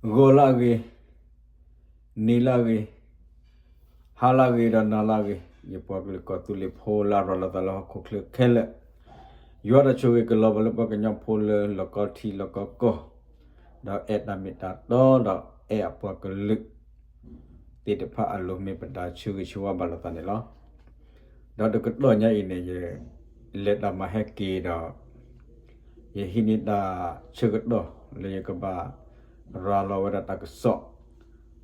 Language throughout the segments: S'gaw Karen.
ဂီၤလၢအဂ့ၤ, နံၤလၢအဂ့ၤ, ဟါလၢအဂ့ၤဒီးနၤလၢအဂ့ၤ, ယပှၤကလုာ်ကီၢ်သူလ့ၤဖိလၢအရၤလီၤသးလၢဟီၣ်ခိၣ်ချၢခဲလၢာ်, ယွၤတၢ်ဆိၣ်ဂ့ၤကလီၤဘၣ်လၢပှၤကညီဖိလၢလီၢ်ကီထံလီၢ်ကီကီၢ်, ဒီးအဲၣ်တၢ်မ့ၢ်တၢ်တီဒီးအဲၣ်အပှၤကလုာ် သ့ၣ်တဖၣ်အလိၤမ့ၢ်ပတၢ်ဆၢဂ့ၤဆၢဝါဘၣ်လိာ်သးန့ၣ်လီၤ. ဒီးတကတီၢ်ညါအံၤန့ၣ် ယလဲၤတၢ်မၤဟဲက့ၤဒီး ယဟံးန့ၢ်တၢ်ဆၢကတီၢ်လၢယကဘၣ် ရၤလီၤဝဲဒၣ်တၢ်ကစီၣ်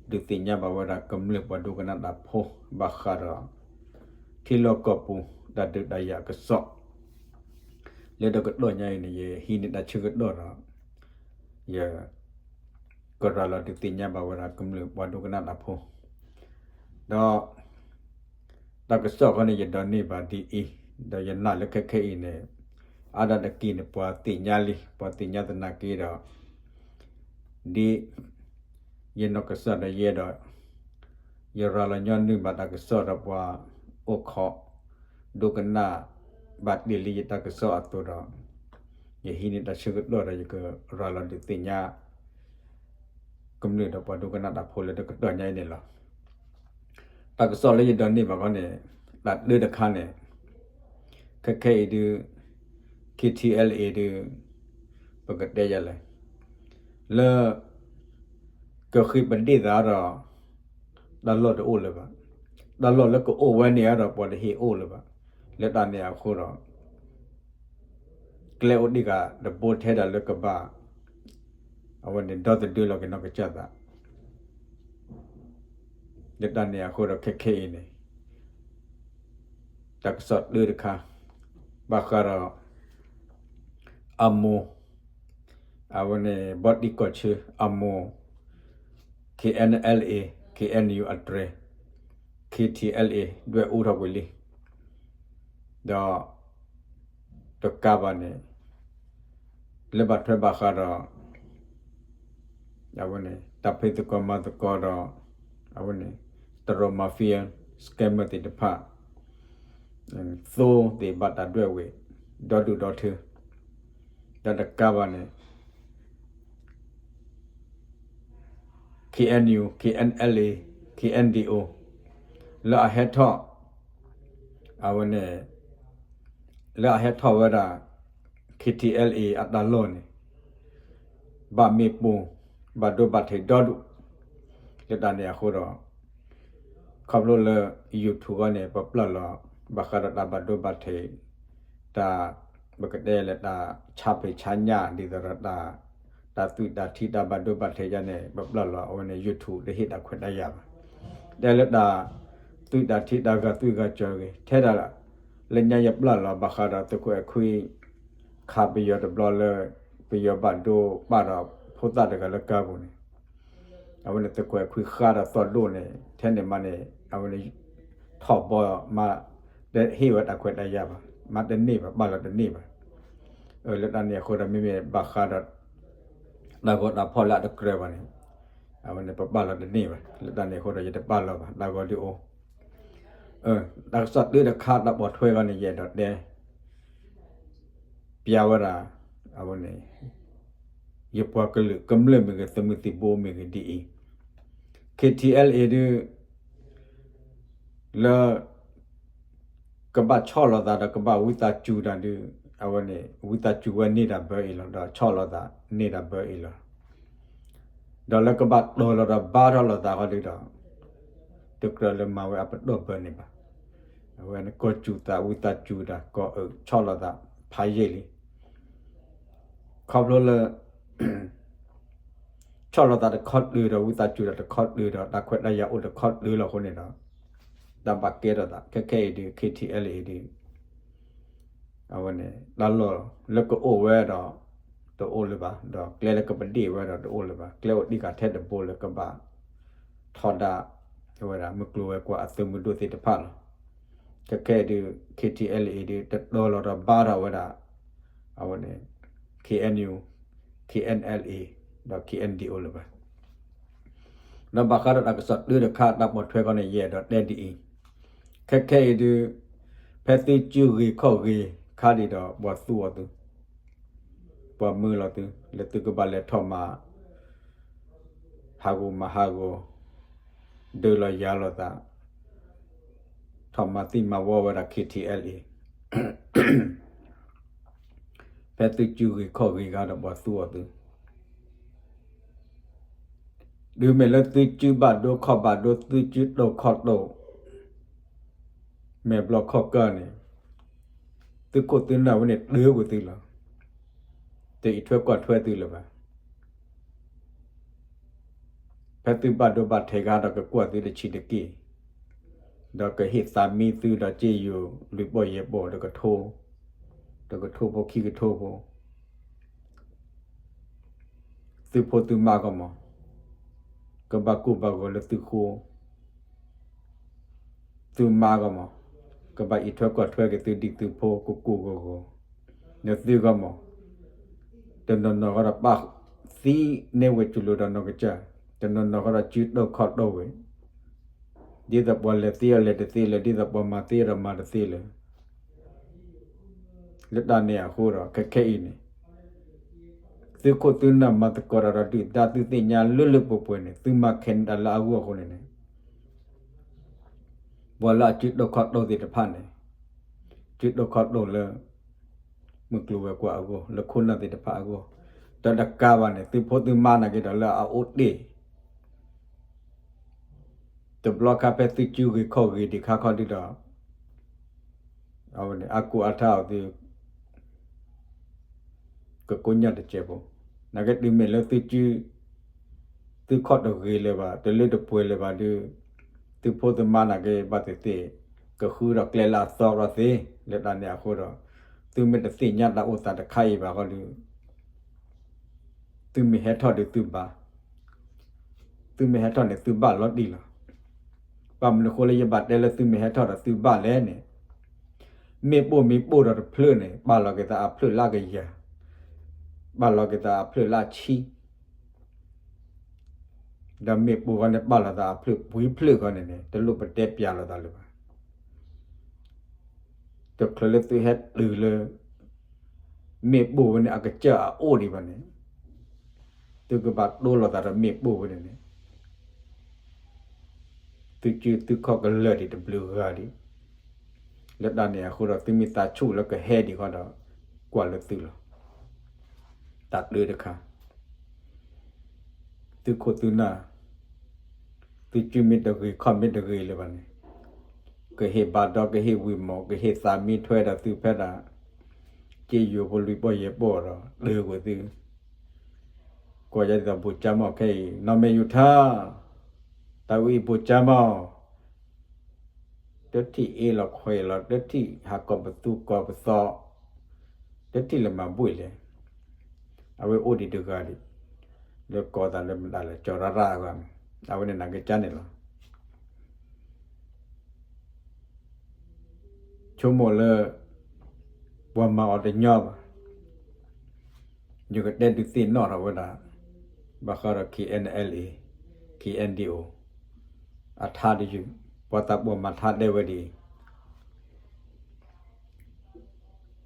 ဒုးသ့ၣ်ညါဘၣ်ဝဲဒၣ်ကမျၢၢ်ပှၤဒိကနၣ်တၢ်ဖိ ဘၣ်ဃးဒီး ထံလီၢ်ကီၢ်ပူၤ တၢ်ဒုးတၢ်ယၤအကစီၣ် လၢတကတီၢ်ညါအံၤန့ၣ် ယဟံးန့ၢ်တၢ်ဆၢကတီၢ်ဒီး ယ ကရၤလီၤဒုးသ့ၣ်ညါဘၣ်ဝဲဒၣ်ကမျၢၢ်ပှၤဒိကနၣ်တၢ်ဖိ, ဒီး တၢ်ကစီၣ်ဃီန့ၣ် ယဒိးန့ၢ်ဘၣ်ဒ်အံၤ, ဒီးယနာ်လၢခဲခဲအံၤန့ၣ် အါဒၣ်တက့ၢ်န့ၣ် ပှၤသ့ၣ်ညါလံ, ပှၤသ့ၣ်ညါသနာ်က့ဒီး ဒ် ယနီၢ်ကစၢ်ဒီးယဲဒီး ယရၤလီၤညီနုၢ်ဘၣ်တၢ်ကစီၣ်ဒီးပှၤအိၣ်ခိး ဒိကနၣ်ဘၣ်တ့ၢ်လံယတၢ်ကစီၣ်အသိးဒီး ယဟံးန့ၢ်တၢ်ဆၢကတီၢ်ဒီးယကရၤလီၤဒုးသ့ၣ်ညါ ကမျၢၢ်ဒီးပှၤဒိကနၣ်တၢ်ဖိလၢတကတီၢ်ညါအံၤန့ၣ်လီၤ. တၢ်ကစီၣ်လၢယဒိးန့ၢ်ဘၣ်ခီန့ၣ် တၢ်တၢတခါန့ၣ် ခဲခဲအံၤဒုး KTLA ဒုး ပကတဲယၤလဲၣ် လၢ ကဃ့ပဒ့ၣ်သးဒီး တၢ်လီၢ်တအိၣ်လၢၤဘၣ်. တၢ်လီၢ်လၢကအိၣ်ဝဲန့ၣ်ဒီးပှၤတဟ့ၣ်အိၣ်လၢၤဘၣ်. လၢတၢ်န့ၣ်အဃိဒီး ကျဲအိၣ်ဒံးဂၤတဘိထဲဒၣ်လၢကဘၣ် အဝဲန့ၣ်ဒီသဒၢလီၤက့ၤနီၢ်ကစၢ်သး လၢတၢ်န့ၣ်အဃိဒီးခဲခဲအံၤန့ၣ် တၢ်ကစီၣ်တၢတခါ ဘၣ်ဃးဒီး အမိၢ် အဝဲန့ၣ် ဘီတံၢ်ကီၢ်ဆၢ အမိၢ် KNLA KNU အတြဲၤ KTLA ဒွဲၣ်အူထီၣ်ကွံာ်လံ ဒီး တကးဘၣ်န့ၣ် လၢဘၣ်ထွဲဘၣ်ဃးဒီး အဝဲန့ၣ် တၢ်ဖံးသကိးမၤသကိးဒီး အဝဲန့ၣ် တရူး mafia scammer သ့ၣ်တဖၣ် သိသ့ၣ်ဘၣ်တၢ်ဒွဲၣ်ဝ့ၢ် ဒီဒူၣ်ဒီထၢ ဒီးတကးဘၣ်န့ၣ် KNU KNLA KNDO လၢအဟဲထီၣ် အဝဲန့ၣ် လၢအဟဲထီၣ်ဝဲဒၣ် KTLA အတၢ်လီၢ်န့ၣ် ဘၣ်မ့ၢ်ပိၢ် ဘၣ်ဒိဘၣ်ထံးဒီဒူၣ် လၢတၢ်န့ၣ်အဃိဒီး ခီဖျိလၢ YouTube ဂီၢ်န့ၣ် ပပျၢ်လီၤ ဘၣ်ဃးဒီးတၢ်ဘၣ်ဒိဘၣ်ထံး တၢ် ပကတဲလၢတၢ်ဆါဖံးဆါညၣ် ဒ်သိးဒီး တၢ်သွံၣ်တၢ်ထံတၢ်ဘၣ်ဒိဘၣ်ထံးယါန့ၣ် ပပျၢ်လီၤ အဝဲန့ၣ် YouTube တဟ့ၣ်တၢ်ခွဲးတၢ်ယာ်ဘၣ်. တဲလၢတၢ်သွံၣ်တၢ်ထံတၢ်ဂာ်သွံၣ်ဂာ်စီၤဂ့ၤ ထဲဒၣ် လၢညါယပျၢ်လီၤ ဘၣ်ဃးဒီးသုးခိၣ်အဲၣ်ခွံ ခးပယီၤတဘျီလၢ ပယီၤဘၣ်ဒိပာ်ဒီးဖိသၣ်တဂၤလၢကါပူၤန့ၣ် အဝဲန့ၣ်သုးခိၣ်အဲၣ်ခွံဃါဒီးသီၣ်ဒိၣ်န့ၣ် ထဲန့ၣ်မးန့ၣ် အဝဲန့ၣ် ထီၣ်ဘီမး တဟ့ၣ်ဝဲတၢ်ခွဲးတၢ်ယာ်ဘၣ် မးတန့ၢ်ဘၣ် ပာ်လီၤတန့ၢ်ဘၣ်. လၢတၢ်န့ၣ်အဃိဒီး မ့မ့ၢ်ဘၣ်ဃးဒီး တၢ်ဂီၤတၢ်ဖီၣ်လၢအတကြၢးဘၣ်န့ၣ် အဝဲန့ၣ် ပပာ်လီၤတန့ၢ်ဘၣ်. လၢတၢ်န့ၣ်အဃိဒီး ယတပာ်လီၤဘၣ် တၢ်ဂီၤဒုးအိၣ် တၢ်ကစီၣ်တၢတခါတၢ်ပိာ်ထွဲဂီၢ်န့ၣ် ယအဲၣ်ဒိးတဲ ပျၢ်ဝဲဒၣ် အဝဲန့ၣ် ယပှၤကလုာ်ကမျၢၢ်မ့ၢ်ဂ့ၤ သုးမုၢ်သံၣ်ဘိမ့ၢ်ဂ့ၤဒ်အံၤ, KTLA ဒုး လၢ ကဘၣ်ဆီၣ်လီၤသးဒီးကဘၣ်ဝံသးစူၤတၢ်ဒုး အဝဲန့ၣ် ဝံသးစူၤဝဲန့ၢ်တၢ်ဘၢအံၤလီၤ ဒီးဆီၣ်လီၤသးန့ၢ်တၢ်ဘၢအံၤလီၤ. ဒီးလၢကဘၣ်တီၤလီၤဒီးဘါထီၣ်လီၤသးဃီဒုးဒီး တကြၢးလၢမၤဝဲအပတီၢ်ဘၢန့ၣ်ဘၣ်. အဝဲန့ၣ်ကီၢ်စူၤသးဝံသးစူၤတၢ် ကီၢ်အၢၣ်ဆီၣ်လီၤသးဖးယံာ်လံ. ခီဖျိလၢ ဆီၣ်လီၤသးတခီတၢၤဒီး ဝံသးစူၤတၢ်တခီတၢၤဒီး တၢ်ခွဲးတၢ်ယာ်အိၣ်တခီတၢၤလီၤအဃိန့ၣ်ဒီး တၢ်ဘၣ်ကဲထီၣ်သး ခဲခဲအံၤဒုး KTLA အံၤဒုး အဝဲန့ၣ် တၢ်လီၢ်လၢကအိၣ်ဝဲဒီး တအိၣ်လၢၤဘၣ် ဒီးကျဲလၢကပဒ့ၣ်ဝဲဒီးတအိၣ်လၢၤဘၣ် ကျဲအိၣ်ဒံးဂၤထဲတဘိလၢကဘၣ် ထီဒါ ဝဲဒၣ်မုၢ်ကျိၤဝဲၤကွာ်အသုးမုၢ်ဒိၣ်သ့ၣ်တဖၣ်လီၤ. ခဲခဲအံၤဒုး KTLA အံၤဒုး တတီၤလီၤဒီးဘါထီၣ်ဝဲဒၣ် အဝဲန့ၣ် KNU KNLA ဒီး KNDO လၢၤဘၣ်. ဒီးဘၣ်ဃးဒီးတၢ်ကစီၣ်တၢတခါတၢ်ပိာ်ထွဲခီန့ၣ် ယအဲၣ်ဒိးတဲဒ်အံၤ, ခဲခဲအံၤဒုး ဖဲသုစုဂ့ၤခီၣ်ဂ့ၤခါဒံးဒီး ပှၤသူအီၤသု ပှၤမၢလီၤသု လၢသုကဘၣ်လဲၤထီၣ်မၤ ဖးဂီၤမၤဟးဂီၤ, ဒုးလီၤယၤလိာ်သး, ထီၣ်မၤသံမၤဝီဝဲဒၣ် ခ့ထံအဲလ်အ့ ဖဲသုစုဂ့ၤခီၣ်ဂ့ၤဂၤဒီးပှၤသူအီၤသု, တုၤမ့ၢ်လၢသုစုဘၣ်ဒိခီၣ်ဘၣ်ဒိ သုစုတိာ်ခီၣ်တိာ်, မဲာ်ဘျီၣ်ခီၣ်ကၢန့ၣ်, သုခိၣ်သုနၢ်ဝဲန့ၣ်တၢကွံာ်သုလီၤ. တအံးထွဲကွၢ်ထွဲသုလၢၤဘၣ်. ဖဲသုဘၣ်ဒိဘၣ်ထံးဂၤဒီးကကွၢ်သုတဆံးတက့ၢ်, ဒီးကဟ့ၣ်သးမံသုဒီးစ့ယိၤလွံၢ်ပီၢ်ယဲၢ်ပီၢ် တကထိ, တကထိဖိခံကထိဖိ, သုဖိသုမါဂီၢ်မး, ကဘၣ်ကိၢ်ဘၣ်ဂီၤလၢသုဃိ, သုမါဂီၢ်မး, ကဘၣ်အံးထွဲကွၢ်ထွဲက့ၤသုဒံးသုဖိကိၢ်ကိၢ်ဂီၤဂီၤ, နသုဂီၢ်မး, တနီၤနီၤဃီဒီးပာ်သံန့ၢ်ဝဲၢ်စူၤလိာ်ဒီးနီၢ်ကစၢ်, တနီၤနီၤဃီဒီးစုတိာ်ခီၣ်တိာ်ဝဲ, ဒ်သိးပှၤလဲၤသ့အီၤလဲၤတသ့လၢၤ, ဒ်သိးပှၤမၤသ့အီၤဒီးမၤတသ့လၢၤ လၢတၢ်န့ၣ်အဃိဒီး ခဲခဲအံၤန့ၣ် သုခိၣ်သုနၢ်မၤသကိးတၢ်ဒီးဒုၣ်ဒါ သုသ့ၣ်ညါလၢလၢပှဲၤပှဲၤန့ၣ် သုမၤခဲန့ၣ်တၢ်လၢအဂီၢ်အဃိန့ၣ်န့ၣ် ပှၤလၢအစုတိာ်ခီၣ်တိာ်သ့ၣ်တဖၣ်န့ၣ် စုတိာ်ခီၣ်တိာ်လၢ မုၢ်ကျိၤဝဲၤကွာ်အဂီၢ် လၢခိၣ်နၢ်သ့ၣ်တဖၣ်အဂီၢ် ဒီးတကးဘၣ်န့ၣ် သုဖိသုမါနာ်က့ဒီးလၢအအိၣ်တ့ၢ် တဘျီခါဖဲသုစုဂ့ၤခီၣ်ဂ့ၤဒံးခါခီဒုဒီး အဝဲန့ၣ် အါကိၢ်အါထါအီၤသု ကကိးညၣ်တစဲးဖိ, နာ်က့တုၤမ့ၢ်လၢသုစု သုခီၣ်တဂ့ၤလၢၤဘၣ် တလၢတပှဲၤလၢၤဘၣ်ဒုး သုဖိသုမါနာ်က့ဘၣ်သ့ၣ်သ့ၣ် ကဃုဒီးကျဲလၢအသီဒီးသ့ လၢတၢ်န့ၣ်အဃိဒီး သုမ့ၢ်တသ့ၣ်ညါတၢ်အိၣ်သးတခါအံၤဘၣ်ဃီဒုး သုမ့ၢ်ဟဲထီၣ်ဒုးသုဘၣ် သုမ့ၢ်ဟဲထီၣ်န့ၣ်သုဘၣ်လီၤတံၢ်လီၤ. ဘၣ်မနုၤဃိလၢယဘၣ်တဲလၢသုမ့ၢ်ဟဲထီၣ်ဒီးသုဘၣ်လဲၣ်န့ၣ်, မ့ၣ်ပိၢ်မ့ၢ်ပိၢ်ဒီးတဖျၢၣ်န့ၣ် ပာ်လီၤက့ၤသးအဖျၢၣ်လၢအကယၤ, ပာ်လီၤက့ၤသးအဖျၢၣ်လၢအဆံ ဒီးမ့ၣ်ပိၢ်ဃီန့ၣ် ပာ်လီၤသးအဖျၢၣ်ပှဲၤဖျၢၣ်ဃီန့ၣ်န့ၣ် တလိၣ်ပတဲပျးလိာ်သးလၢၤဘၣ်. တချုးလၢသုဟဲတုၤလၢ မ့ၣ်ပိၢ်ဝဲန့ၣ် အကစၢၢ်အအိၣ်ဒံးဘၣ်န့ၣ်, သုကဘၣ်တိလိာ်သးဒီးမ့ၣ်ပိၢ်ဝဲန့ၣ်န့ၣ် သုစုသုခီၣ်ကလၢာ်ဒံးတဘျုးဂၤဒံး, လၢတၢ်န့ၣ်အဃိဒီး သုမ့ၢ်သးဆူၣ်လၢကဟဲဒံးဃီဒီး ကွၢ်လၢသုလီၤ. တၢ်တၢတခါ သုခိၣ်သုနၢ်, သုစုမ့ၢ်တဂ့ၤခီၣ်မ့ၢ်တဂ့ၤလၢၤဘၣ်န့ၣ်, ကဟ့ၣ်ဘါဒီကဟ့ၣ်ဝံၤမး ကဟ့ၣ်သးမံထွဲဒီးသုဖဲဒၣ် က့ယိၤဖိလွံၢ်ပီၢ်ယဲၢ်ပီၢ်ဒီး တၢကွံာ်သု ကွၢ်ယဲဒ်သိးဘိၣ်ကၠၢမီၢ်ခဲအံၤ နီၢ်မဲာ်ယူၤထၢၣ်, တၢ်ဝံအံၤဘိၣ်ကၠၢမီၢ်, တထံၣ်အ့ၣ်လီၤခွဲးလီၤ တထံၣ်ဟးကိးပသူကိးပသီ, တထံၣ်လၢမၤဘှံးလဲၣ်, အဝဲအိၣ်ဒံးတဂၤဒံး, လၢကိးသးလၢမတၤလဲၣ် ကၠီၤရၣ်ရၣ်အဂၤန့ၣ် အဝဲန့ၣ်နာ်က့ကါန့ၣ်လီၤ. ဆိကမိၣ်လၢ ပှၤမၤအီၤတညီဘၣ်. ယကတဲဒုးသ့ၣ်နီၣ်ထီၣ်ဝဲဒၣ် ဘၣ်ဃးဒီး ခ့ၣ်အဲၣ်ယူၣ် ခ့ၣ်အဲၣ်ယူၣ် အထါတယုၢ် ပှၤသးပှၢ်မၤထါတဲဝဲဒ်အံၤ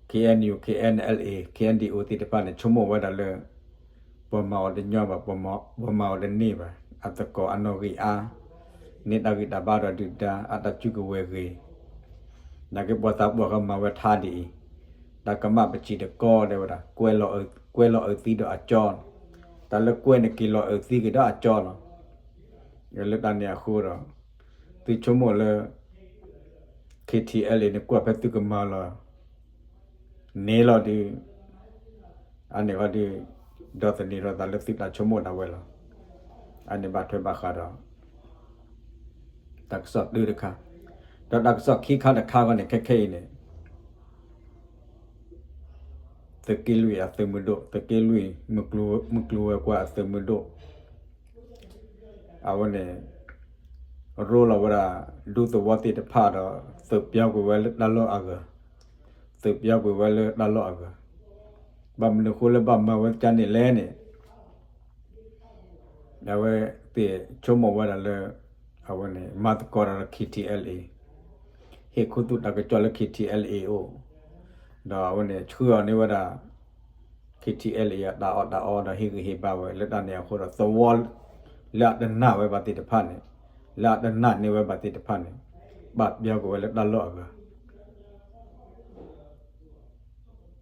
ခ့ၣ်အဲၣ်ယူၣ် ခ့ၣ်အဲၣ်ယူၣ် ခ့ၣ်အဲၣ်ယူၣ်သ့ၣ်တဖၣ်န့ၣ် ဆိကမိၣ်ဝဲဒၣ်လၢ ပှၤမၤအီၤတညီဘၣ် ပှၤမၤအီၤတန့ၢ်ဘၣ် အသကိးအနီၣ်ဂံၢ်အါ န့ၢ်တၢ်ဂံၢ်တၢ်ဘါဒီးဒုၣ်ဒါ အတၢ်စုကဝဲၤဂ့ၤ နာ်က့ပှၤသးပှၢ်ဃီမၤဝဲထါဒ်အံၤ တၢ်ကမၣ်ပစံးတကီတဲဝဲဒၣ် ကွဲလီၤအုးသံဒီးအကၠီလီၤ. တၢ်လၢကွဲန့ၣ်က့ၤလီၤအုးသံက့ၤဒီးအကၠီလီၤ. လၢတၢ်န့ၣ်အဃိဒီး သုဆိကမိၣ်လၢ ခ့ၣ်ထံၣ်အဲလ်အ့န့ၣ် ကွၢ်ဖဲသုကမၤလီၤ န့ၣ်လီၤဒုး အန့ၣ်ဃီဒုး ဒီးသန့ၤထီၣ်သးလၢသုတၢ်ဆိကမိၣ်ဒၣ်ဝဲလီၤ. အန့ၣ်ဘၣ်ထွဲဘၣ်ဃးဒီး တၢ်ကစီၣ်တၢတခါ, ဒီးတၢ်ကစီၣ်ခံခါတခါဃီန့ၣ် ခဲခဲအံၤန့ၣ် သုးက့လွံၢ်အသုးမုၢ်ဒိၣ် သုးက့လွံၢ် မုၢ်ကျိၤဝဲၤကွာ်အသုးမုၢ်ဒိၣ် အဝဲန့ၣ် ရိလီၤဝဲဒၣ် ဒူသဝီသ့ၣ်တဖၣ်ဒီး သုးပၠီကွံာ်ဝဲလၢတၢ်လီၢ်အဂၤ, သုးပၠီကွံာ်ဝဲလၢတၢ်လီၢ်အဂၤ, ဘၣ်မနုၤဃိလၢဘၣ်မၤဝဲကါန့ၣ်လဲၣ်န့ၣ် အဝဲသ့ၣ်ဆိကမိၣ်ဝဲဒၣ်လၢ အဝဲန့ၣ် မၤသကိးတၢ်ဒီး ခ့ၣ်ထံၣ်အဲလ်အ့ ဟ့ၣ်ခူသူၣ်တၢ်ကစီၣ်လၢ ခ့ၣ်ထံၣ်အဲလ်အ့ အအိၣ်, ဒီးအဝဲန့ၣ် ဆှၢအီၤန့ၢ်ဝဲဒၣ် ခ့ၣ်ထံၣ်အဲလ်အ့ အတၢ်အီၣ်တၢ်အီဒီးဟ့ၣ်ဂံၢ်ဟ့ၣ်ဘါဝဲ လၢတၢ်န့ၣ်အဃိဒီး သဝီ လၢအတနာ်ဝဲဘၣ်သ့ၣ်တဖၣ်န့ၣ်, လၢအတနာ်န့ၢ်ဝဲဘၣ်သ့ၣ်တဖၣ်န့ၣ်, ပာ်ပျီကွံာ်ဝဲလၢတၢ်လီၢ်အဂၤ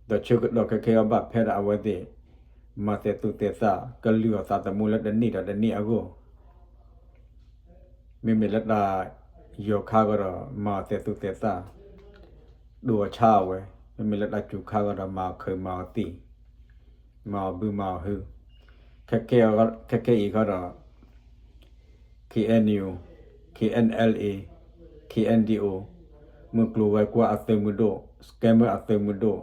ဒီးဆၢကတီၢ်ခဲခဲအံၤဘၣ်ဖဲဒၣ်အဝဲသ့ၣ် မၤသဲးသူၣ်သဲးသး ကလုၢ်အီၣ်သးသမူလၢတနံၣ်ဒီးတနံၣ်အဂီၢ်, မ့မ့ၢ်လၢတၢ်ယီၤခါကဒီး မၤအီၣ်သဲးသူၣ်သဲးသး, ဒိၣ်အီၣ်ဆါအီၣ်ဝဲ, မ့မ့ၢ်လၢတၢ်စူၤခါကဒီး မၤအီၣ်ခုးမၤအီၣ်သံၣ်, မၤအီၣ်ဘုမၤအီၣ်ဟု, ခဲခဲ, ခဲခဲအံၤဃီဒီး KNU, KNLA, KNDO, မုၢ်ကျိၤဝဲၤကွာ်အသုးမုၢ်ဒိၣ်, scammer အသုးမုၢ်ဒိၣ်,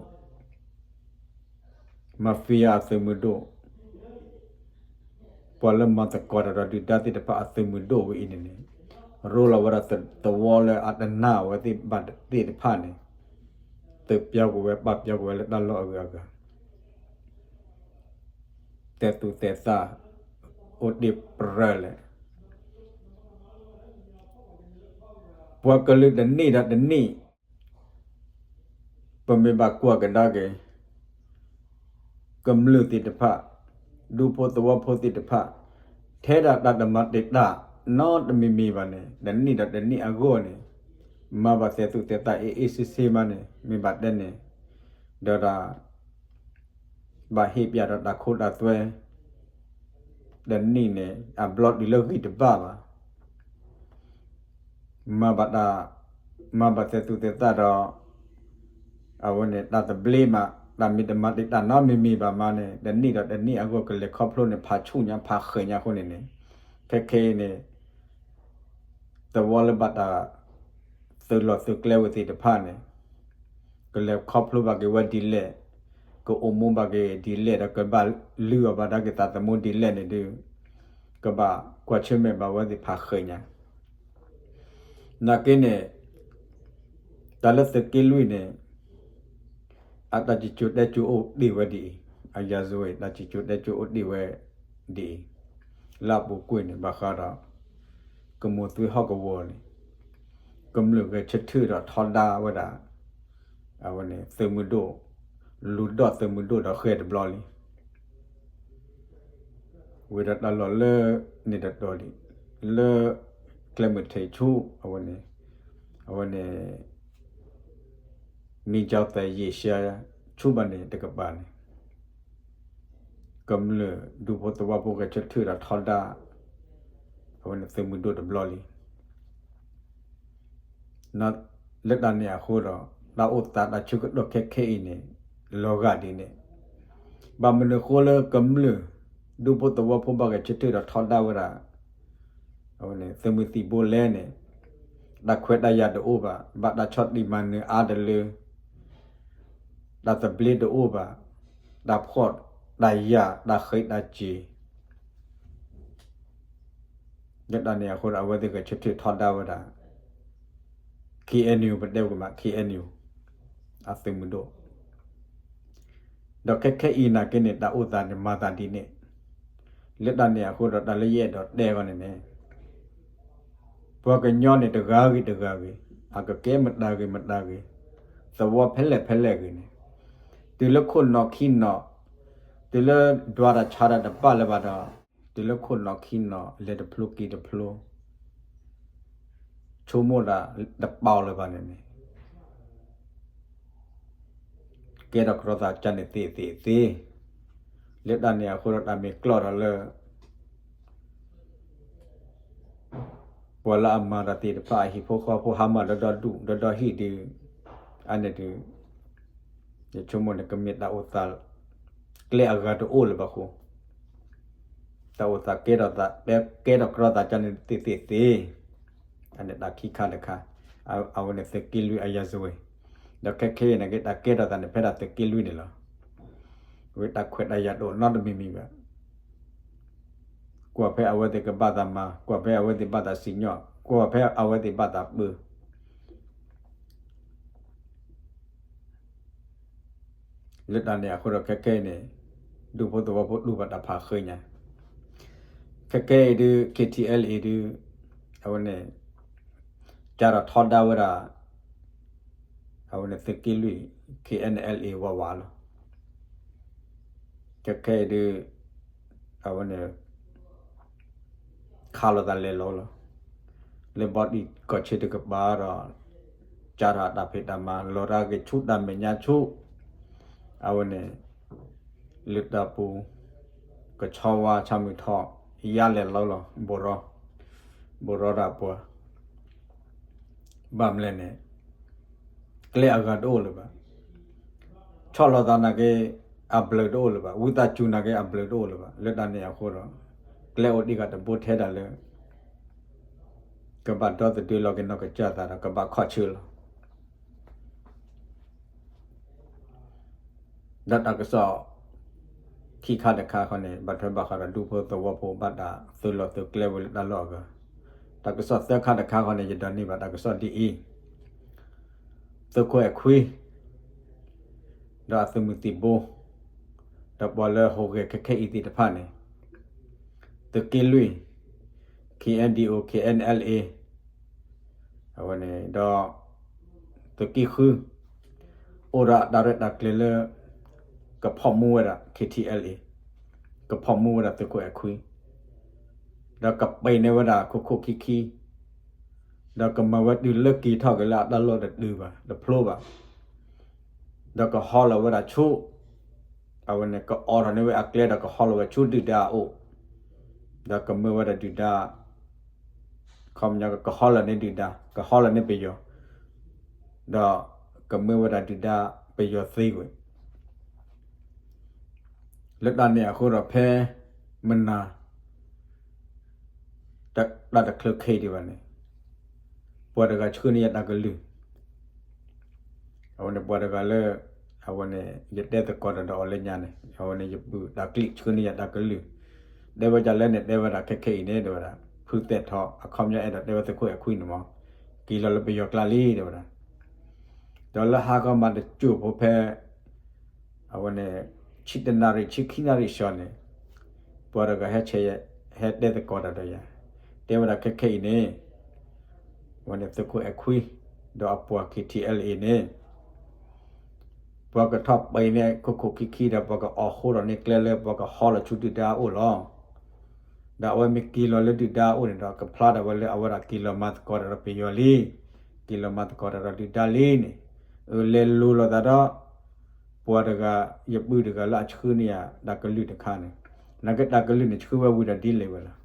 mafia အသုးမုၢ်ဒိၣ်, ပှၤလၢမၤသကိးတၢ်ဒီးဒုၣ်ဒါသ့ၣ်တဖၣ်အသုးမုၢ်ဒိၣ်ဝဲအံၤန့ၣ်န့ၣ်, ရိလီၤဝဲဒၣ်သဝီလၢအတနာ်ဝဲသ့ၣ်တဖၣ်န့ၣ်, သုးပျီကွံာ်ဝဲ ပာ်ပျီကွံာ်ဝဲလၢတၢ်လီၢ်အဂုၤအဂၤ သဲးသူၣ်သဲးသး အိၣ်တ့ၢ်ပြၢလဲၣ်. ပှၤကလုာ်တနံၣ်ဒီးတနံၣ် ပမ့ၢ်ဘၣ်ကွၢ်ကဒါက့ၤ ကမျၢၢ်သ့ၣ်တဖၣ်, ဒူဖိသဝီဖိသ့ၣ်တဖၣ်, ထဲဒၣ်တၢ်တမၤတ့ၢ်တၢ်နီတမံၤမံၤဘၣ်န့ၣ် တနံၣ်ဒီးတနံၣ်အဂီၢ်န့ၣ် မၤဘၣ်သဲးသူၣ်သဲးသး အ့ၣ်အ့ၣ်ဆ့ဆ့မးန့ၣ် မ့ၢ်ဘၣ်တဲန့ၣ်, ဒီးတၢ် ဘၣ်ဟ့ၣ်ပၠးဒီးတၢ်ခိတၢ်သွဲ တနံၣ်န့ၣ် အဘျီတုၤလၢဂံၢ်တဘၣ်ဘၣ်. မၤဘၣ်တၢ်, မၤဘၣ်သဲးသူၣ်သဲးသးဒီး အဝဲန့ၣ် တၢ်သဘျ့မး, တၢ်မ့ၢ်တမၤတ့ၢ်တၢ်နီတမံၤမံၤဘၣ်မးန့ၣ် တနံၣ်ဒီးတနံၣ်အဂီၢ် ကလဲၤခီဖျိန့ၣ် ဖးဆူၣ်ညါ ဖးဃဲၤညါအဃိန့ၣ်န့ၣ်, ခဲခဲအံၤန့ၣ် သဝီလၢဘၣ်တၢ်သုးလီၢ်သုးကျဲဝဲသ့ၣ်တဖၣ်န့ၣ် ကလဲၤခီဖျိဘၣ်က့ၤဝဲဒ်လဲၣ်, ကအိၣ်မူဘၣ်က့ၤဒ်လဲၣ် ဒီးကဘၣ်လုၢ်အီၣ်ဘၣ်ဒၣ်က့ၤသးသမူဒ်လဲၣ်န့ၣ်ဒုး ကဘၣ်ကွၢ်ဆၢၣ်မဲာ်ဘၣ်ဝဲသ့ၣ်ဖးဃဲၤညါ. နာ်က့န့ၣ် တၢ်လၢသုးက့လွံၢ်န့ၣ် အတၢ်စံၣ်စိၤတဲစိၤအိၣ်တ့ၢ်ဝဲဒ်အံၤ, အရာဇဝင် တၢ်စံၣ်စိၤတဲစိၤအိၣ်တ့ၢ်ဝဲဒ်အံၤ, လၢအပူၤကွံာ်န့ၣ် ဘၣ်ဃးဒီး ကမိၢ်သွံဟီၣ်ကဝီၤန့ၣ် ကမျၢၢ်ဂဲၤဆၢထၢၣ်ဒီးထီဒါဝဲဒၣ် အဝဲန့ၣ် သုးမုၢ်ဒိၣ်, လူၤဒီးသုးမုၢ်ဒိၣ်ဒီးဃဲၤတဘျီလံ ဝံၤဒီးတၢ်လီၢ်လၢန့ၣ်တတီၤလံ, လၢကျဲမုၢ်ထံးဆူ အဝဲန့ၣ်, အဝဲန့ၣ် မ့ၢ်ကၠီသဲးယံာ်ရှဲ ဆူဘၣ်န့ၣ်တကပၤန့ၣ် ကမျၢၢ်ဒူဖိသဝီဖိဂဲၤဆၢထၢၣ်ဒီးထီဒါ အဝဲန့ၣ်သုးမုၢ်ဒိၣ်တဘျီလံ. လၢတၢ်န့ၣ်အဃိဒီး တၢ်အိၣ်သးတၢ်ဆၢကတီၢ်ခဲခဲအံၤန့ၣ် လီၤဂာ်ဒ်န့ၣ်, ဘၣ်မနုၤဃိလၢကမျၢၢ် ဒူဖိသဝီဖိဘၣ်ဂဲၤဆၢထၢၣ်ဒီးထီဒါဝဲဒၣ် အဝဲန့ၣ် သုးမုၢ်သံၣ်ဘိလဲၣ်န့ၣ် တၢ်ခွဲးတၢ်ယာ်တအိၣ်ဘၣ်, ဘၣ်တၢ်ဆီၣ်တံၢ်မၤနၢၤအါတလၢ တၢ်သဘျ့တအိၣ်ဘၣ်, တၢ်ဖှီၣ်တၢ်ယာ် တၢ်ဃံးတၢ်စ့ၤ လၢတၢ်န့ၣ်အဃိဒီး အဝဲသ့ၣ်ဂဲၤဆၢထၢၣ်ထီဒါဝဲဒၣ် KNU ပတဲဝဲမး KNU အသုးမုၢ်ဒိၣ်, ဒီးခဲခဲအံၤနာ်က့န့ၣ် တၢ်အိၣ်သးန့ၣ်မၤသးဒ်န့ၣ်, လၢတၢ်န့ၣ်အဃိဒီးတၢ်လၢယအဲၣ်ဒိးတဲအဂီၢ်န့ၣ်န့ၣ် ပှၤကညီန့ၣ် တဂၤဂ့ၤတဂၤဂ့ၤ, အကကဲမတၤဂ့ၤမတၤဂ့ၤ, သဝီဖဲလဲၣ်ဖဲလဲၣ်ဂ့ၤန့ၣ်, တုၤလၢခိၣ်နီၢ်ခံနီၢ်, တုၤလၢဒွးတၢ်ဆါတၢ်တပာ်လၢၤဘၣ်ဒီး, တုၤလၢခိၣ်နီၢ်ခံနီၢ် လဲၤတဖျိက့ၤတဖျိ ဆိကမိၣ်ဒၣ်တပာ်လၢၤဘၣ်န့ၣ်န့ၣ် ကဲထီၣ်ကရီသးကန့ၣ်သ့သ့သ့, လၢတၢ်န့ၣ်အဃိဒီးတၢ်မ့ၢ်ကျီၢ်ဒီးလၢ ပှၤလၢအမၤတၢ်သ့ၣ်တဖၣ်အဟံၣ်ဖိဃီဖိဟါမၢ်ဒီဒီဒူၣ်ဒီဒီဟံၣ်ဒုး, အန့ၣ်ဒုး, ယဆိကမိၣ်န့ၣ်ကမ့ၢ်တၢ်အိၣ်သး ကျဲအဂၤတအိၣ်လၢၤဘၣ်ဃိ, တၢ်အိၣ်သးကဲထီၣ်သး ကဲထီၣ်ကရီသးကန့ၣ်သ့သ့သ့, အန့ၣ်တၢ်ခံခါတခါ, အဝဲန့ၣ်သုးက့လွံၢ်အရာဇဝင်, ဒီးခဲခဲအံၤန့ၣ်က့ တၢ်ကဲထီၣ်သးန့ၣ်ဖဲဒၣ်သုးက့လွံၢ်န့ၣ်လီၤ. ဝဲတၢ်ခွဲးတၢ်ယာ်တအိၣ်နီတမံၤမံၤဘၣ် ကွၢ်ဖဲအဝဲသ့ၣ်ကဘၣ်သးမၤ, ကွၢ်ဖဲအဝဲသ့ၣ်ဘၣ်သးစံၣ်ညီၣ်, ကွၢ်ဖဲအဝဲသ့ၣ်ဘၣ်သးပၢ, လၢတၢ်န့ၣ်အဃိဒီးခဲခဲအံၤန့ၣ်, ဒူဖိသဝီဖိတူၢ်ဘၣ်တၢ်ဖးဃ့ညါ, ခဲခဲအံၤဒုး KTLA ဒုး, အဝဲန့ၣ်, ကဒီးထီဒါဝဲဒၣ် အဝဲန့ၣ်သုးက့လွံၢ် KNLA ဝးဝးလီၤ. ခဲခဲအံၤဒုး, အဝဲန့ၣ်, ခးလိာ်သးလဲၤလီၤလီၤ. လၢဘီတံၢ်ကီၢ်ဆၢတကပၤဒီး ကၢ်ထီၣ်တၢ်ဖံးတၢ်မၤ လီၤတၢ်ဂ့ၢ်ဆူတၢ်မဲာ်ညါဆူ အဝဲန့ၣ် လၢတၢ်ပူၤ ကဆီဝါဆၣ်မုၢ်ထီၣ် ယါလဲၤလီၤလီၤ ဘိၣ်ရီ ဘိၣ်ရီတၢ်ပှၤ ဘၣ်မလဲၣ်န့ၣ် ကျဲအဂၤတအိၣ်လၢၤဘၣ်. ဆီၣ်လီၤသးနာ်က့ အဘျုးတအိၣ်လၢၤဘၣ်. ဝံသးစူၤနာ်က့ အဘျုးတအိၣ်လၢၤဘၣ်. လၢတၢ်န့ၣ်အဃိဒီး ကျဲအိၣ်ဒံးဂၤတဘိထဲဒၣ်လၢ ကဘၣ်ဒီသဒၢလီၤက့ၤနီၢ်ကစၢ်သးဒီး ကဘၣ်ခီၣ်ဆၢလီၤ. ဒီးတၢ်ကစီၣ်ခံခါတခါဃီန့ၣ် ဘၣ်ထွဲဘၣ်ဃးဒီးဒူဖိသဝီဖိ ဘၣ်တၢ်သုးလီၢ်သုးကျဲဝဲလၢတၢ်လီၢ်အဂၤ, တၢ်ကစီၣ်သၢခါတခါဃီန့ၣ် ယဒိးန့ၢ်ဘၣ်တၢ်ကစီၣ်ဒ်အံၤ, သုးခိၣ်အဲၣ်ခွံ ဒီးအသုးမုၢ်သံၣ်ဘိ ဒီးပှၤလၢဟူးဂဲၤခဲခဲအံၤသ့ၣ်တဖၣ်န့ၣ် သုးက့လွံၢ် KNDO KNLA အဝဲန့ၣ်ဒီး သုးက့ဃု အိၣ်ဒီးတၢ်ရဲၣ်တၢ်ကျဲၤလၢ ကဖီၣ်မူဝဲဒၣ် KTLA, ကဖီၣ်မူဝဲဒၣ်သုးခိၣ်အဲၣ်ခွံ, ဒီးကပံာ်န့ၢ်ဝဲဒၣ်ခိခိၣ်ခံခံ, ဒီးကမၤဝဲတုၤလၢက့ၤထီၣ်က့ၤလၢအတၢ်လီၢ်တတုၤဘၣ် တဖျိဘၣ်, ဒီးကဟီလီၤဝဲဒၣ်ဆူ အဝဲန့ၣ် ကအိးထီၣ်န့ၢ်ဝဲအကျဲဒီးကဟီလီၤဝဲဆူဒုၣ်ဒါအအိၣ်, ဒီးကမၢဝဲဒၣ်ဒုၣ်ဒါ ခီပညီကဟီလီၤန့ၢ်ဒုၣ်ဒါ ကဟီလီၤန့ၢ်ပယီၤ, ဒီးကမၢဝဲဒၣ်ဒုၣ်ဒါပယီၤသ့ဝဲ လၢတၢ်န့ၣ်အဃိဒီးဖဲမနၤ တၢ်တချုးခဲအံၤဒံးဘၣ်န့ၣ် ပှၤတဂၤဆှၢန့ၢ်ယၤတၢ်ကလုၢ်, အဝဲန့ၣ်ပှၤတဂၤလၢ အဝဲန့ၣ် ယတဲသကိးတၢ်ဒီးအီၤလၢညါန့ၣ် အဝဲန့ၣ်ယပုၢ်တၢ်ကျံးဆှၢန့ၢ်ယၤတၢ်ကလုၢ်, တဲဝဲဒ်လဲၣ်န့ၣ် တဲဝဲဒၣ်ခဲခဲအံၤန့ၣ် တဲဝဲဒၣ် ဖုသဲးထီ အခီပညီအဲၣ်ဒိးတဲဝဲသုးခိၣ်အဲၣ်ခွံန့ၣ်မး က့ၤလီၤလၢပယီၤကျါလံ တဲဝဲဒၣ်, ဒီးလၢဟါခီမၤတစိၢ်ဖိဖဲ အဝဲန့ၣ် ဆံတနၣ်ရံၣ် ဆံခံနၣ်ရံၣ်စှၤန့ၣ် ပှၤတဂၤဟဲဆဲး ဟဲတဲသကိးတၢ်ဒီးယၤ, တဲဝဲဒၣ်ခဲခဲအံၤန့ၣ် အဝဲန့ၣ်သုးခိၣ်အဲၣ်ခွံ ဒီးအပှၤ KTLA န့ၣ် ပှၤကထီၣ်ပံာ်န့ၢ်ခိခိၣ်ခံခံဒီး ပှၤကအိးဃိထီၣ်န့ၢ်ကျဲလၢပှၤကဟီလီၤဆူဒုၣ်ဒါအအိၣ်လီၤ. ဒီးအဝဲမ့ၢ်က့ၤလီၤလၢဒုၣ်ဒါအအိၣ်န့ၣ်ဒီး ကဖျါဒၣ်ဝဲလၢအဝဲဒၣ်က့ၤလီၤမၤသကိးတၢ်ဒီးပယီၤလံ, က့ၤလီၤမၤသကိးတၢ်ဒီးဒုၣ်ဒါလံန့ၣ်, အလဲၤလိၤလိာ်သးဒီး ပှၤတဂၤ ယပုၢ်တဂၤလၢအဆှၢန့ၢ်ယၤတၢ်ကလုၢ်တခါန့ၣ်, နာ်က့တၢ်ကလုၢ်န့ၣ်ဆှၢဝဲဝံၤဒီးဒ်လဲၣ်ဝဲလီၤ.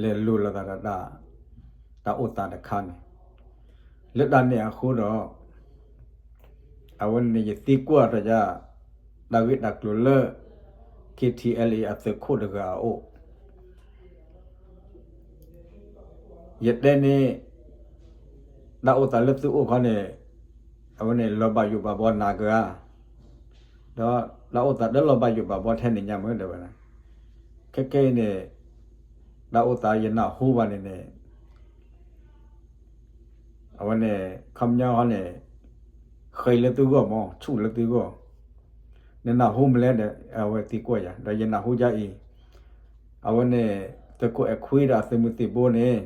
လဲၤလိၤလိာ်သးဒီး တၢ်အိၣ်သးတခါန့ၣ်, လၢတၢ်န့ၣ်အဃိဒီး အဝဲန့ၣ်ယသံကွၢ်တၢ်ယၤ တၢ်ဂ့ၢ်တၢ်ကျိၤလၢ KTLA အသုးခိၣ်တဂၤအအိၣ်, ယတဲန့ၣ် တၢ်အိၣ်သးလၢသုအိၣ်ခီန့ၣ် အဝဲန့ၣ်လီၤဘၣ်ယိၣ်ဘၣ်ဘီနၤကဂၤ ဒီးတၢ်အိၣ်သးတလီၤဘၣ်ယိၣ်ဘၣ်ဘီထဲန့ၣ်ညါမ့ၢ်တဲဝဲဒၣ်, ခဲခဲအံၤန့ၣ် တၢ်အိၣ်သးယနၢ်ဟူဘၣ်န့ၣ်န့ၣ် အဝဲန့ၣ် ခီပညီန့ၣ် ဃ့လၢသုဂီၢ်မး ဆူၣ်လၢသုဂီၢ်, နနၢ်ဟူမလဲၣ်ဒီး အဝဲသံကွၢ်ယၤ ဒီးယနၢ်ဟူဒ်အံၤ, အဝဲန့ၣ် သုးခိၣ်အဲၣ်ခွံဒီးအသုးမုၢ်သံၣ်ဘိန့ၣ်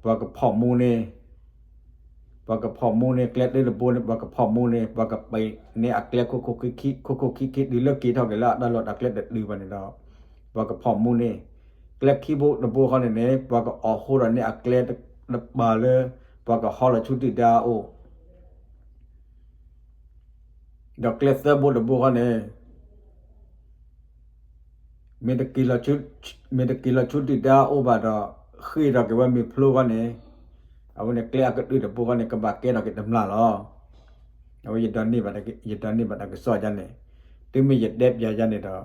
ပှၤကဖီၣ်မူန့ၣ် ပှၤကဖီၣ်မူန့ၣ် ကျဲတၢတဘိန့ၣ် ပှၤကဖီၣ်မူန့ၣ် ပှၤကပံာ်န့ၢ်အကျဲ ခိခိၣ်ခံခံတုၤလၢက့ၤထီၣ်က့ၤလၢအတၢ်လီၢ်တၢ်ကျဲတတုၤဘၣ်န့ၣ်ဒီး ပှၤကဖီၣ်မူန့ၣ် ကျဲခံဘိတဘိဃီန့ၣ်န့ၣ် ပှၤကအိးဃိထီၣ်န့ၢ်အကျဲတပၤလၢ ပှၤကဟီလီၤဆူဒုၣ်ဒါအအိၣ်, ဒီးကျဲသၢဘိတဘိဃီန့ၣ် မ့ၢ်တက့ၤလီၤဆူ မ့ၢ်တက့ၤလီၤဆူဒုၣ်ဒါအအိၣ်ဘၣ်ဒီး ဃ့ၢ်ထီၣ်က့ၤဝဲမ့ၢ်ဖျိဃီန့ၣ် အဝဲန့ၣ်ကျဲအကတၢၢ်တဘိဃီန့ၣ် ကဘၣ်ကဲထီၣ်က့ၤတမျၢ်လီၤ. အဝဲ ယဒိးန့ၢ်ဘၣ်တၢ်ကစီၣ်ဒ်န့ၣ်, တုၤမ့ၢ်ယတဲပျးဒ်န့ၣ်ဒီး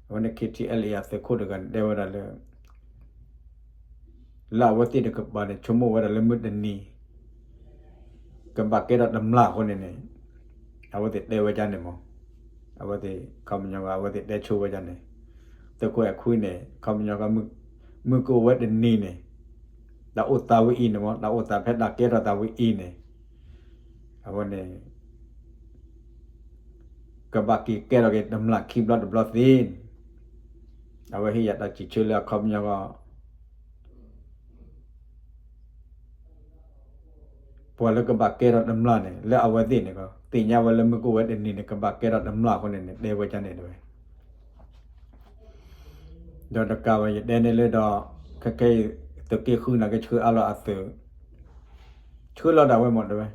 အဝဲန့ၣ် KTLA အသုးခိၣ်တဂၤန့ၣ် တဲဝဲဒၣ်လၢ လၢအဝဲသ့ၣ်တကပၤန့ၣ် ဆိကမိၣ်ဝဲဒၣ်လၢမုၢ်တနံၤ ကဘၣ်ကဲထီၣ်တမျၢ်အဃိန့ၣ်န့ၣ် အဝဲသ့ၣ်တဲဝဲဒ်န့ၣ်မး, အဝဲသ့ၣ်ခီပညီ အဝဲသ့ၣ်တဲဆိဝဲဒ်န့ၣ်, သုးခိၣ်အဲၣ်ခွံန့ၣ် ခီပညီ မုၢ်ကအိၣ်ဝဲတနံၤန့ၣ် တၢ်အိၣ်သးဝဲအံၤန့ၣ်မး တၢ်အိၣ်သးဖဲတၢ်ကဲထီၣ်သးဝဲအံၤန့ၣ် အဝဲန့ၣ် ကဘၣ်က့ၤကဲထီၣ်က့ၤတမျၢ်ခံဘျီတဘျီသ့န့ၣ်, အဝဲဟ့ၣ်ယၤတၢ်စံးဆၢလၢအခီပညီဃီ ပှၤလၢကဘၣ်ကဲထီၣ်တမျၢ်န့ၣ် လၢအဝဲသ့ၣ်န့ၣ် သ့ၣ်ညါဝဲလၢမုၢ်ကအိၣ်ဝဲတနံၤန့ၣ် ကဘၣ်ကဲထီၣ်တမျၢ်အဃိန့ၣ်န့ၣ် တဲဝဲဒ်န့ၣ်တဝဲ. ဒီးတကးဝဲယတဲန့ၣ်လၢဒီး ခဲခဲအံၤ သုးက့ဃုန့ၣ်ကဆှၢအါလီၤအသုး, ဆှၢလီၤဒၣ်ဝဲမ့ၢ်တဲဝဲ,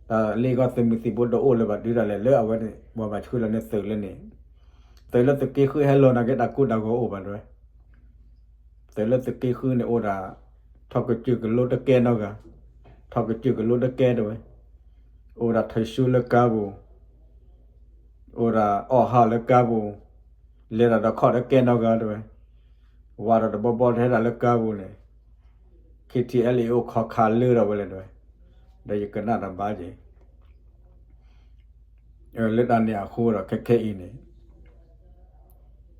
တၢ်လ့ၢ်ဂီၢ်သုးမုၢ်သံၣ်ဘိတအိၣ်လၢၤဘၣ်ဒုးဒၣ်လဲာ်လၢအဝဲန့ၣ် ပှၤဘၣ်ဆှၢလီၤန့ၢ်သုးလၢန့ၣ်, သုးလၢသုးက့ဃုဟဲလီၤန့ၣ်က့တၢ်ကိၢ်တၢ်ဂီၤအိၣ်ဘၣ်တဲဝဲ, သုးလၢသုးက့ဃုန့ၣ်အိၣ်ဒၣ် ထီၣ်ကစၢၢ်ကလိတကဲနီတဂၤ, ထီၣ်ကစၢၢ်ကလိတကဲတဲဝဲ, အိၣ်ဒၣ်ထၢၣ်ဆူလၢကါပူၤ အိၣ်ဒၣ်အီၣ်ဟးလၢကါပူၤ, လဲၤတၢ်ဒီးခီၣ်တကဲနီတဂၤတဲဝဲ, ဝးဒီးတဘီဘီထဲဒၣ်လၢကါပူၤန့ၣ်, KTLA အိၣ်ခိးခးလၢထီၣ်ဝဲလဲၣ်တဲဝဲ, ဒီးယကနၣ်တၢ်ဘၣ်က့ၤ, လၢတၢ်န့ၣ်အဃိဒီးခဲခဲအံၤန့ၣ်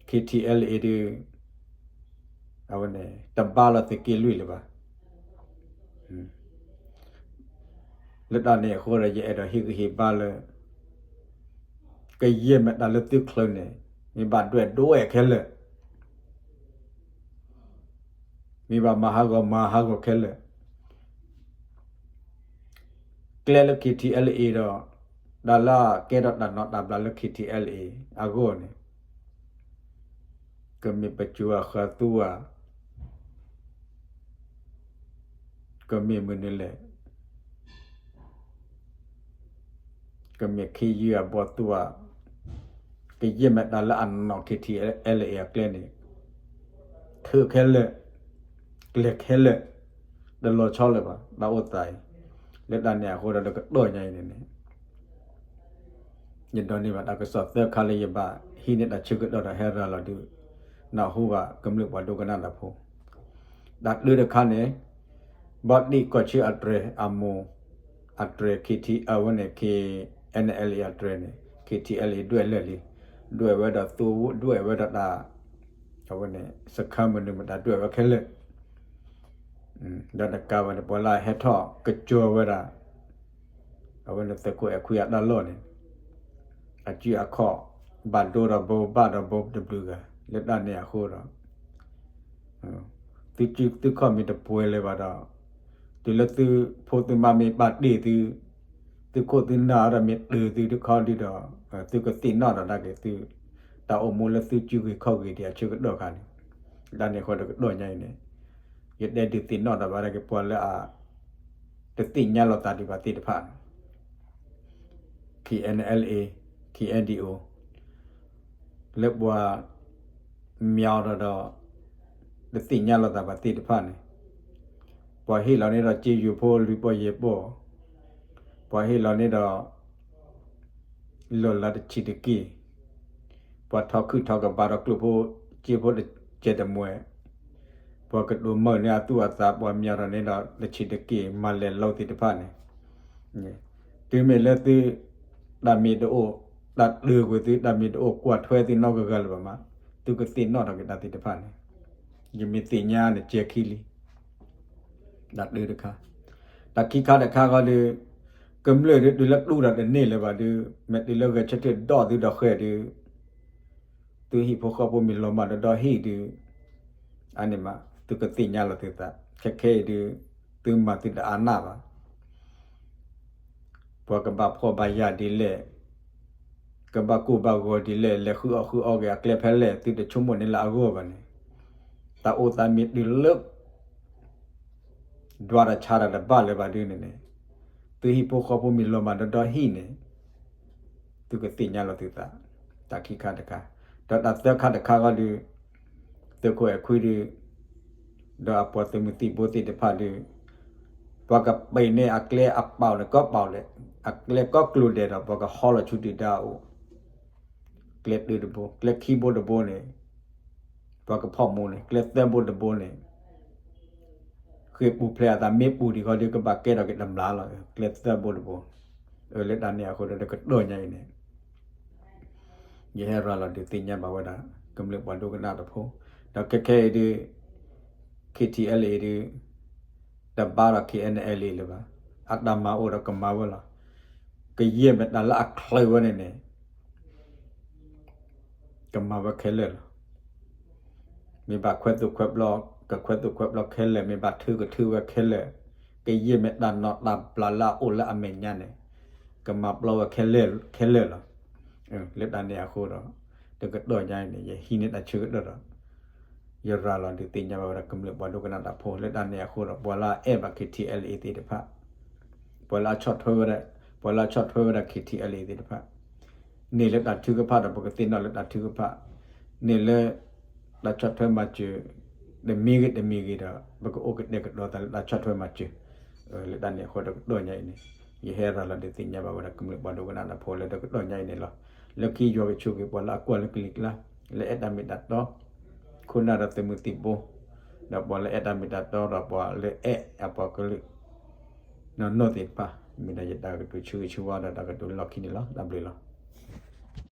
KTLA ဒုး အဝဲန့ၣ် တဘါလီၤသုးက့လွံၢ်လၢၤဘၣ်. လၢတၢ်န့ၣ်အဃိဒီး ယအဲၣ်ဒိးဟ့ၣ်ဂံၢ်ဟ့ၣ်ဘါလၢ ကယဲၢ်မ့ၢ်တၢ်လၢသုချုးန့ၣ် မ့ၢ်ဘၣ်ဒွဲၣ်ဒွဲၣ်ခဲလၢာ်, မ့ၢ်ဘၣ်မၤဟးဂီၤမၤဟးဂီၤခဲလၢာ် ကျဲလၢ KTLA ဒီး တၢ်လၢအကဲထီၣ်တၢ်နိးတၢ်ဘျးလၢ KTLA အဂီၢ်န့ၣ် ကမ့ၢ်ပစိၤအဃၢၤသူဧါ, ကမ့ၢ်မနုၤလဲၣ်, ကမ့ၢ်ခ့ယုၢ်အဘီသူဧါ, ကယဲၢ်မ့ၢ်တၢ်လၢအနိး KTLA အကျဲန့ၣ် ထုးခဲလၢာ်, ကျဲၤခဲလၢာ်, တလီၤဆီလၢၤဘၣ် တၢ်အိၣ်သးအံၤ, လၢတၢ်န့ၣ်အဃိဒီးတကတီၢ်ညါအံၤန့ၣ်န့ၣ် ယဒိးန့ၢ်ဘၣ်တၢ်ကစီၣ်သၢခါလၢယဘၣ်ဟံးန့ၢ်တၢ်ဆၢကတီၢ်ဒီးဟဲရၤလီၤဒုး နၢ်ဟူဘၣ်ကမျၢၢ်ပှၤဒိကနၣ်တၢ်ဖိ, တၢ်တၢတခါန့ၣ် ဘီဒံၣ်ကီၢ်ဆၢအတြဲၤအမိၢ် အတြဲၤ KTLA အဝဲန့ၣ် KNLA အတြဲၤန့ၣ် KTLA ဒွဲၣ်လၢာ်လံ, ဒွဲၣ်ဝဲဒီးသူ ဒွဲၣ်ဝဲဒီးတၢ် အဝဲန့ၣ် စခါမနုၤမတၤဒွဲၣ်ဝဲခဲလၢာ် ဒီးတကးဝဲန့ၣ် ပှၤလၢအဟဲထီၣ်ကစၢၢ်ဝဲဒၣ် အဝဲန့ၣ်သုးခိၣ်အဲၣ်ခွံအတၢ်လီၢ်န့ၣ် အစုအခီၣ် ဘၣ်ဒိဒီးဘိ ဘၣ်ဒီးဘိတဘျုးဂၤ လၢတၢ်န့ၣ်အဃိဒီး သုစုသုခီၣ်မ့ၢ်တပှဲၤလၢၤဘၣ်ဒီး တုၤလၢသုဖိသုမါမ့ၢ်ပာ်တ့ၢ်သု သုခိၣ်သုနၢ်ဒီးမ့ၢ်တုၤသုတခီဒုဒီး သုကသ့ၣ်နီၣ်ဒီးဒၣ်က့ၤသု တၢ်အိၣ်မူလၢသုစုဂ့ၤခီၣ်ဂ့ၤဒံးအဆၢကတီၢ်ခါန့ၣ် တၢ်န့ၣ်အဃိဒီးကတီၢ်ညါအံၤန့ၣ် ယတဲဒုးသ့ၣ်နီၣ်ဒီးဘၣ်ဒၣ်က့ၤပှၤလၢအ တသ့ၣ်ညါလိာ်သးဒံးဘၣ်သ့ၣ်တဖၣ်န့ၣ် KNLA KNDO လၢပှၤ မၠီၤဒီးဒီး တသ့ၣ်ညါလိာ်သးဘၣ်သ့ၣ်တဖၣ်န့ၣ် ပှၤဟ့ၣ်လီၤန့ၢ်ဒီးစ့ယိၤဖိလွံၢ်ပီၢ်ယဲၢ်ပီၢ် ပှၤဟ့ၣ်လီၤန့ၢ်ဒီး လီၢ်လၤတဆံးတက့ၢ် ပှၤထီၣ်ခုၣ်ထီၣ်ကဘၣ်ဒီးကျိၣ်ဖိစ့ဖိတကဲးတမှဲၤ ပှၤကဒိးမၢၢ်န့ၢ်အသူၣ်အသး ပှၤမၠီၤဒီးန့ၢ်ဒီးတဆံးတက့ၢ် မၤလဲၤလိသ့ၣ်တဖၣ်န့ၣ် တုၤမ့ၢ်လၢသု တၢ်မ့ၢ်တအိၣ် တၢ်တ့ၢ်ကွံာ်သု တၢ်မ့ၢ်တအိၣ်ကွၢ်ထွဲသုနီတဂၤဂၤလၢၤဘၣ်မး သုကသ့ၣ်နီၣ်ထီၣ်က့ၤတၢ်သ့ၣ်တဖၣ်န့ၣ် ယမ့ၢ်သ့ၣ်ညါန့ၣ်ကဲခံလံ တၢ်တၢတခါ တၢ်ခံခါတခါဃီဒီး ကမျၢၢ်ဒုးတုၤလၢတူၢ်ဒီးတန့ၢ်လၢၤဘၣ်ဒုး မ့ၢ်တုၤလၢဂဲၤဆၢထၢၣ်ဒီၣ်သုဒီးဃဲၤဒုး သုဟံၣ်ဖိဃီဖိမ့ၢ်လီၤမၢ်ဒီးဒီဟံၣ်ဒုး အန့ၣ်မး သုကသ့ၣ်ညါလီၤသုသး ခဲခဲအံၤဒုး သုမၤသုတအါနၢ်ဘၣ် ပှၤကဘၣ်ဖှီၣ်ဘၣ်ယာ်ဒ်လဲၣ် ကဘၣ်ကိၢ်ဘၣ်ဂီၤဒ်လဲၣ် လဲၤဃုအီၣ်ဃုအီက့ၤအကျဲဖဲလဲၣ် သုတဆိကမိၣ်န့ၢ်လၢအဂီၢ်ဘၣ်န့ၣ် တၢ်အိၣ်သးမ့ၢ်တုၤလၢ ဒွးတၢ်ဆါတၢ်တဘၣ်လၢၤဘၣ်ဒုးန့ၣ်န့ၣ် သုဟံၣ်ဖိဃီဖိမ့ၢ်လီၤမၢ်ဒီးဒီဟံၣ်န့ၣ် သုကသ့ၣ်ညါလီၤသုသး တၢ်ခံခါတခါ ဒီးတၢ်သၢခါတခါဃီဒုး သုးခိၣ်အဲၣ်ခွံဒုး ဒီးအပှၤသုးမုၢ်သံၣ်ဘိသ့ၣ်တဖၣ်ဒုး ပှၤကပ့ၤန့ၢ်အကျဲအပာ်န့ၣ် ကီးပာ်လဲၣ် အကျဲကီးကျိၤဒဲးဒီးပှၤကဟီလီၤဆူဒုၣ်ဒါအအိၣ် ကျဲတၢတဘိ ကျဲခံဘိတဘိန့ၣ် ပှၤကဖီၣ်မူန့ၣ် ကျဲသၢဘိတဘိန့ၣ် ဃ့ၢ်ပူၤဖျဲးအသးမ့ၢ်ပူၤဒံးဃီဒုးကဘၣ်ကဲထီၣ်က့ၤတမျးလီၤ ကျဲသၢဘိတဘိ အၢ လၢတၢ်န့ၣ်အဃိဒီးတကတီၢ်ညါအံၤန့ၣ် ယဟဲရၤလီၤဒုးသ့ၣ်ညါဘၣ်ဝဲဒၣ် ကမျၢၢ်ပှၤဒိကနၣ်တၢ်ဖိ ဒီးခဲခဲအံၤဒုး KTLA ဒုး တဘါဒီး KNLA လၢၤဘၣ် အတၢ်မၤအိၣ်ဒီးကမၤဝဲလီၤ ကယဲၢ်မ့ၢ်တၢ်လၢအချုးဝဲန့ၣ်န့ၣ် ကမၤဝဲခဲလၢာ်လီၤ မ့ၢ်ဘၣ်ခွဲးသူၣ်ခွဲးပျီ ကခွဲးသူၣ်ခွဲးပျီခဲလၢာ် မ့ၢ်ဘၣ်ထုကထုဝဲခဲလၢာ် ကယဲၢ်မ့ၢ်တၢ်နိးတၢ်ဘျးလၢအအိၣ်လၢအမဲာ်ညါန့ၣ် ကမၤပျီဝဲခဲလၢာ်လီၤ လၢတၢ်န့ၣ်အဃိဒီး တကတီၢ်ညါအံၤန့ၣ် ယဟံးန့ၢ်တၢ်ဆၢကတီၢ်ဒီး ယရၤလီၤဒုးသ့ၣ်ညါဘၣ်ဝဲဒၣ်ကမျၢၢ်ပှၤဒိကနၣ်တၢ်ဖိ လၢတၢ်န့ၣ်အဃိဒီး ပှၤလၢအအဲၣ်ဘၣ် KTLA သ့ၣ်တဖၣ်, ပှၤလၢအဆီၣ်ထွဲဝဲဒၣ်, ပှၤလၢအဆီၣ်ထွဲဝဲဒၣ် KTLA သ့ၣ်တဖၣ် န့ၣ်လၢတၢ်ထုကဖၣ်ဒီး ပကသ့ၣ်နီၣ်လၢတၢ်ထုကဖၣ်, န့ၣ်လၢတၢ်ဆီၣ်ထွဲမၤစၢၤ တမံၤဂ့ၤတမံၤဂ့ၤဒီး ပကအိၣ်ကတဲာ်ကတီၤသးလၢတၢ်ဆီၣ်ထွဲမၤစၢၤ, လၢတၢ်န့ၣ်အဃိတကတီၢ်ညါအံၤန့ၣ် ယဟဲရၤလီၤဒုးသ့ၣ်ညါဘၣ်ဝဲဒၣ်ကမျၢၢ်ပှၤဒိကနၣ်တၢ်ဖိလၢတကတီၢ်ညါအံၤန့ၣ်လီၤ. လၢခံယွၤကဆိၣ်ဂ့ၤပှၤလၢအကွၢ်လၢကလံၤကျါ လၢအဲၣ်တၢ်မ့ၢ်တၢ်တီ ခိၣ်နၢ်ဒီးသုးမုၢ်သံၣ်ဘိ ဒီးပှၤလၢအဲၣ်တၢ်မ့ၢ်တၢ်တီဒီးပှၤလၢအဲၣ်အပှၤကလုာ် နီၢ်နီၢ်သ့ၣ်တဖၣ် မ့ၢ်ဒၣ်ယတၢ်ကတိၤဆၢဂ့ၤဆၢဝါဒီးတၢ်ကတိၤလီၢ်ခံန့ၣ်လီၤ. တၢ်ဘျုးလီၤ.